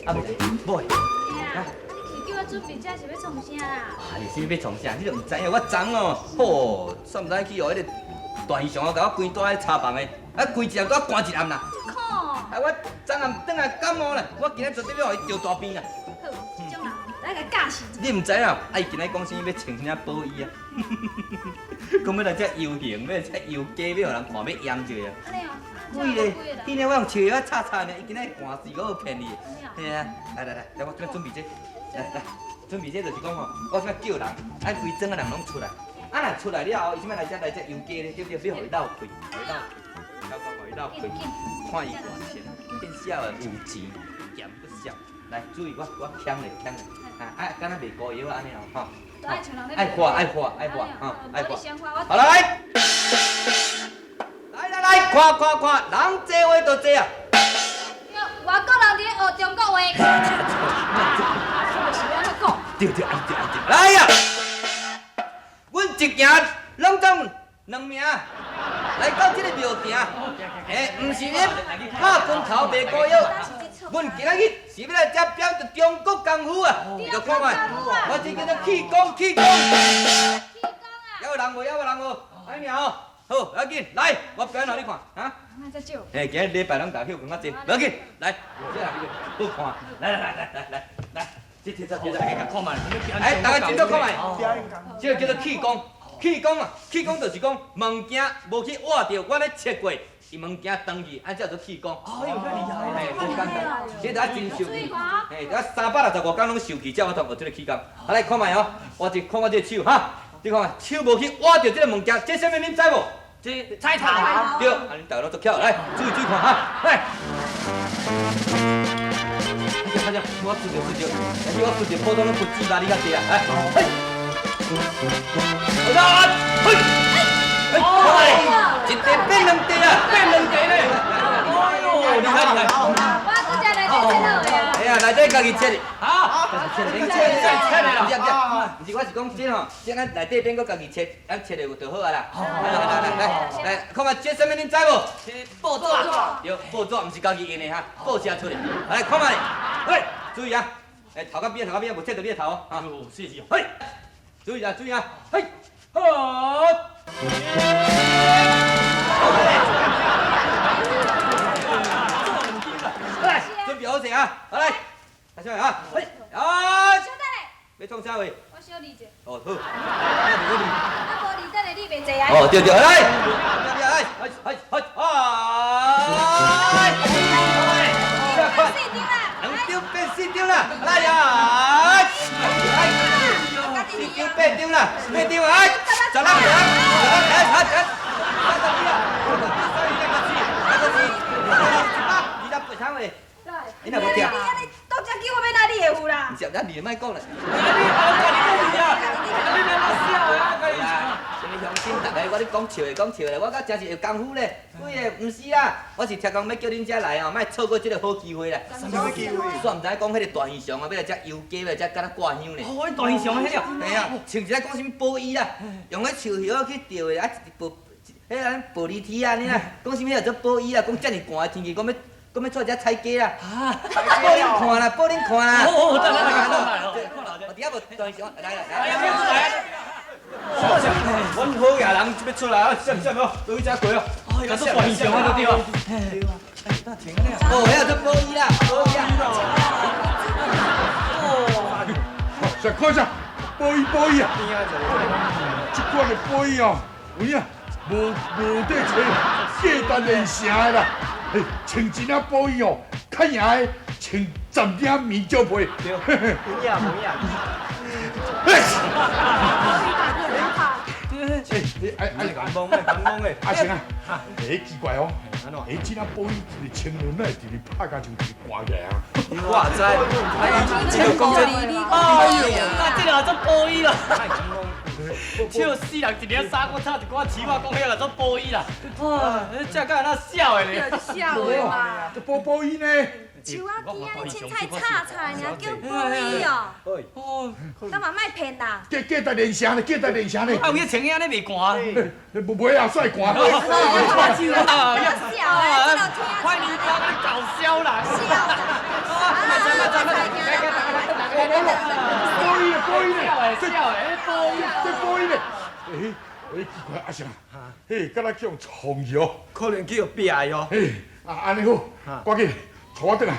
啊，无，啊，你叫我准备这是欲创啥啦？哎，是欲创啥？你都毋知影，我昨哦，吼，煞毋知去予彼个大和尚哦，共我关蹛彼茶房的，啊，关一暗，蹛关一暗啦。苦。啊，我昨暗转来感冒啦，我今仔绝对欲予伊著大病啦。好，這種人來共教訓。你毋知影，啊，伊今仔講啥欲穿啥寶衣啊？講欲來遮遊行，欲來遮遊街，欲予人看，欲驗一下。按呢哦。鬼咧！彼暝我用笑藥仔擦擦爾，伊今仔寒死，我騙你。嘿啊，來來來，來我這準備這，來來，準備這就是講吼，我這叫人，按規莊的人攏出來，啊若出來了後，伊啥物來遮來遮遊街咧，對不對？欲予伊鬥氣，予伊鬥氣，鬥講予伊鬥氣，看伊偌錢，變痟的有錢，嫌閣痟。來，注意我我牽咧牽咧，啊啊，敢若賣膏藥按呢哦，吼。愛畫愛畫愛畫，吼愛畫。好來。來來來，看看看，人濟話就濟啊！外國人佇咧學中國話。是按呢講。對對對對對，來呀！阮一行攏總兩名，來到這個廟埕，欸，毋是咧拍拳頭賣膏藥，阮今仔日是欲來遮表演中國功夫啊！你著看覓，我這叫做氣功，氣功。氣功啊！猶有人無？猶有人無？按呢吼。好，無要緊，來，我表演予你看，哈。欸，今日禮拜攏大休困較濟，無要緊，來，這下好看，來來來來來來來，這這這這，來，大家斟酌看覓，這個叫做氣功，氣功啊，氣功就是講物件無去挖著，我咧切過，伊物件斷去，按這叫做氣功。哎呦，遐厲害，嘿，無簡單，這得真受氣，嘿，得365天攏受氣，才有法度學這個氣功。好，來看覓哦，我這看我這個手哈。你看，手無去挖著這個物件，這啥物恁知無？這菜頭。對，啊恁大家攏足巧，來注意注意看哈，來。快點，我出著出著，但是我出著普通的骨子吧，你較濟啊，來，嘿，好啦，嘿，嘿，來，一塊變兩塊啊，變兩塊咧。哎呦，厲害厲害。我拄才來這切好的啊。哎呀，內底家己切的。啊，切的，切切的啦。毋是毋是，毋是，我是講這吼，這咱內底變閣家己切，咱切的就好啊啦。來來來來來，看覓這啥物恁知無？這報紙。對，報紙毋是家己印的哈，報社出的。來看覓，喂，注意啊！欸，頭較邊，頭較邊，無切著你的頭哦。哈，是是。嘿，注意啊，注意啊，嘿，好。來，準備好勢啊！好來，來上來啊！嘿，啊！稍等下。欲創啥話？我小離者。哦，好。啊，無離等下你袂坐啊。哦，對對，來，來，來，來，來，來，四張啦，兩張變四張啦，來呀！來，四張八張啦，八張哎，十六張，十六，來，來，來，32啊，32、34、128张咧。你若無聽？你按呢倒遮久，我欲哪里會有啦？毋是，咱字莫講啦。你啊，家己講字啊，你哪麼痟的啊？家己。啥物鄉親，逐个我咧講笑的，講笑的，我閣真是會功夫咧。鬼个，毋是啦，我是聽講欲叫恁遮來哦，莫錯過這個好機會啦。啥物機會？煞毋知影講彼個大和尚啊，欲來遮遊街，欲來遮敢若掛香咧。哦，彼大和尚彼個。嘿啊，穿一个講啥物寶衣啦，用彼樹葉仔去吊的，啊，一玻，彼咱玻璃鐵仔呢啦，講啥物叫做寶衣啦，講遮爾寒的天氣，講欲。講欲出來遮採雞啦，報恁看啦，報恁看啦。哦，等下來看啦，我佇遐無大和尚，來來來。阮好野人欲出來啊！閃閃哦，倒去遮過哦。哎，做大和尚啊，對啊。哦，彼個做寶衣啦，寶衣啊。哦，來看一下，寶衣寶衣啊！這款的寶衣哦，有影無無得揣，價值連城的啦。嘿，穿一領寶衣哦，較贏的穿10領棉罩被。對，有影無影。嘿，哎哎，莫讲，莫讲的。阿成啊，哎奇怪哦，哎這領寶衣一個穿落，哪會直直拍甲像一個寒起來啊？我也知，哎，這個講這，哎呦，那這個叫做寶衣啦。笑死人！一領衫，閣插一寡旗仔，講彼個叫做寶衣啦。哇，這敢若痟的咧？痟的嘛。這寶寶衣呢？樹仔枝仔你凊彩插插爾，叫寶衣哦。哦。干嘛莫騙人？價價值連城咧，價值連城咧。啊，有影穿遐呢袂寒？無袂啊，煞寒。笑的，歡迎光臨搞笑啦！笑痟的，彼保醫。這保醫咧，欸欸，奇怪，阿成，嘿，敢若去予創去哦。可能去予壁的哦。嘿，啊，按呢好，趕緊帶我轉來，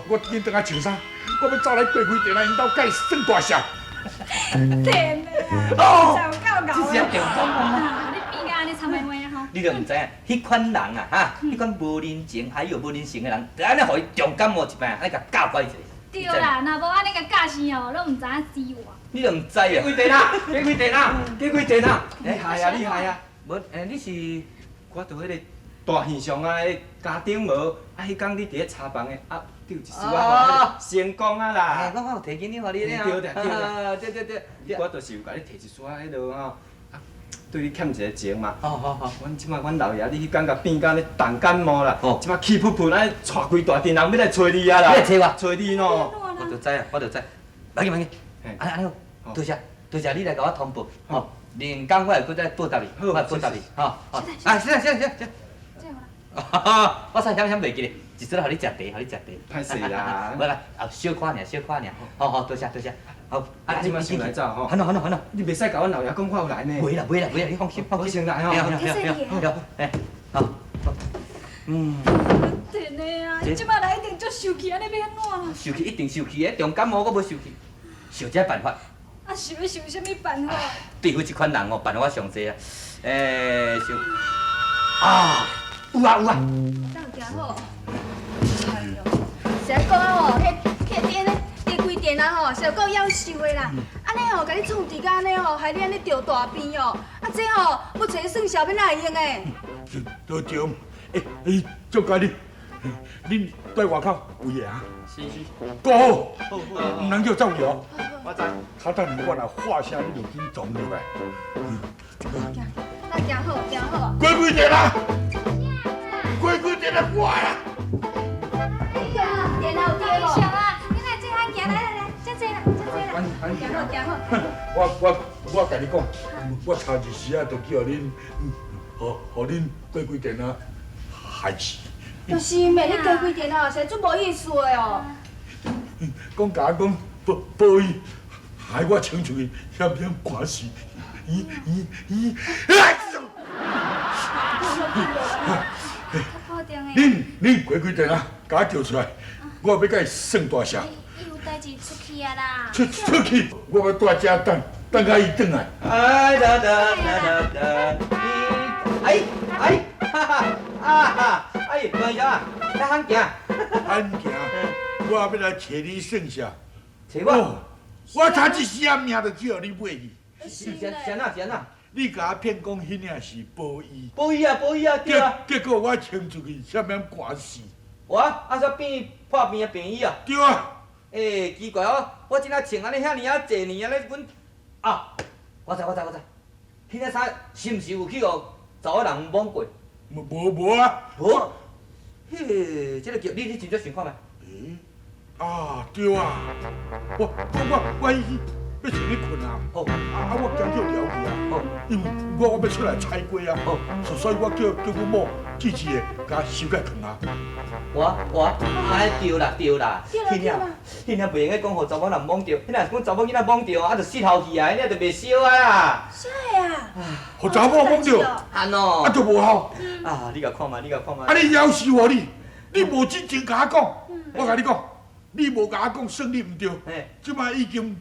我緊轉來穿衫，我欲走來過開店來𪜶兜共伊算大數。甜的啊，就夠𠢕這是重感冒。啊，你變甲按呢參歪歪啊吼！你著毋知影，彼款人啊，哈，彼款無人情還有無人性的人，就按呢予伊重感冒一擺，按呢共教乖一下。對啦，若無按呢共教死哦，攏毋知影死活。你著毋知啊？加幾電啊？加幾電啊？加幾電啊？厲害啊！厲害啊！無，欸，你是？我佇彼個大現場啊，彼家長無啊，彼工你佇咧查房的啊，對一絲仔成功啊啦！我有提緊你，予你咧。對對對對對對。我就是有共你提一絲仔彼落吼，啊，對你欠一個情嘛。好好好。阮這擺阮老爺，你彼工共變甲咧重感冒啦，這擺氣噗噗，咱帶規大陣人欲來揣你啊啦！欲來揣我？揣你喏。我就知啊，我就知。無要緊無要緊，按呢好，多謝多謝你來共我通報，吼，明工我會閣再報答你，我會報答你，吼，好。啊，是是是是。我煞險險袂記咧，一撮予你食茶，予你食茶。歹勢啦。無啦，啊小可爾，小可爾，好好多謝多謝。好，啊，這擺先來走吼。好喏好喏好喏。你袂使共阮老爺講我有來呢。袂啦袂啦袂啦，你放心放心。我先來吼。對對對對，哎，好。嗯。天的啊，這擺來一定足受氣，按呢欲按怎啦？受氣一定受氣的，重感冒閣無受氣，想這辦法。啊，想欲想啥物辦法？對付這款人哦，辦法上濟啊。欸，想啊，有啊有啊。當行好。哎喲，是按講啊吼，彼彼咧加幾電啊吼，是有夠夭壽的啦。按呢吼，共你創治甲按呢吼，害你按呢著大病哦。啊，這吼欲揣算數欲哪會用的？都對，欸欸，足佳你，恁蹛外口有伊啊？是是。顧好，毋通叫走去哦。我知。較等下我若喊聲，你就緊撞入來。咱行好，行好。過幾電啊？過幾電啊？我啦。哎呀，電腦有電無？你來這漢行，來來來，這坐啦，這坐啦。行好，行好。我共你講，我差一時仔就叫恁，予恁過幾電啊害死。就是嘛，你加幾電啊，實在足無意思的哦。講共我講保保醫，害我穿出去險險寒死。咦咦咦！恁恁過幾電啊，共我叫出來，我欲共伊算大數。伊有代誌出去啊啦。出出去，我欲蹛遮等，等甲伊轉來。哎噠噠噠噠噠，哎哎，哈哈啊哈，哎，王医生啊，咱罕行？罕行，我欲來揣你算數。揣我？我差一絲仔命就叫你買去。是是按怎是按怎？你共我騙講彼領是保醫。保醫啊保醫啊對啊。結果我穿出去，啥物寒死。我啊煞變破病的病醫啊？對啊。欸，奇怪哦，我這領穿按呢遐爾仔濟年按呢，阮啊，我知我知我知，彼領衫是毋是有去予查某人摸過？無無啊。無。嘿，這个叫你你真正想看覓？欸，啊對啊，我我我欲穿咧睏啊，啊我驚叫撩去啊，因為我欲出來採瓜啊，所以我叫叫阮某姊姊的共我收起囥啊。我我，哎對啦對啦，彼領彼領袂用該講予查某人摸著，彼若是講查某囡仔摸著，啊就失效去啊，彼領就袂燒啊啦。啥會啊？予查某摸著，按怎？啊就無效。啊，你共看覓，你共看覓。啊你夭壽哦你，你無真正共我講，我共你講，你無共我講算你毋對，這擺已經。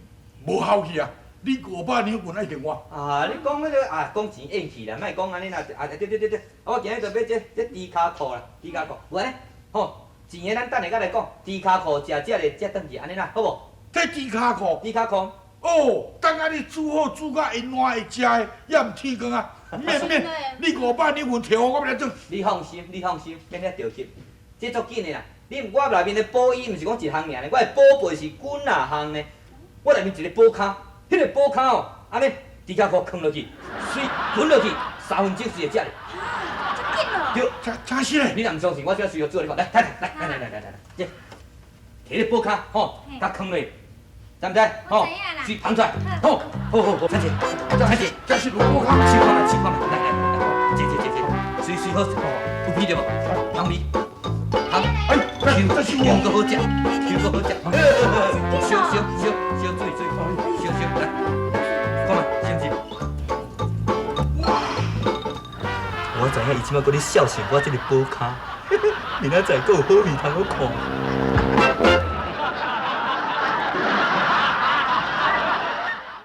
無效去啊！你500兩銀愛還我。啊！你講彼个啊，講錢應氣啦，莫講按呢啦。啊對對對對，我今日就買這這豬跤褲啦，豬跤褲，無按呢，吼，錢的咱等下閣來講。豬跤褲食食咧，才轉去按呢啦，好無？這豬跤褲。豬跤褲。哦，等下你煮好煮甲會爛會食的，猶毋天光啊！免免，你500兩銀提予我，我欲來轉。你放心，你放心，免遐著急，這足緊的啦。你我內面的保醫毋是講一項爾呢，我的寶貝是幾若項呢。我內面一個寶坩，彼个寶坩哦，按呢豬跤褲囥落去，水滾落去，3分鐘水會食咧。啊，遮緊哦！對，真是咧！你若毋相信，我這隨予做予你看。來，來來來來來來來，這提个寶坩吼，共囥落去，知毋知？吼，水捧出來，好，好好好，請坐，請坐，這是寶坩，試看覓，試看覓，來來來，坐坐坐坐，水水好，有味著無？香味，香，哎，這是香閣好食，香閣好食，燒燒燒。燒水水，燒燒來。知影伊這擺閣咧笑死我這个寶跤，明仔載閣有好戲通好看。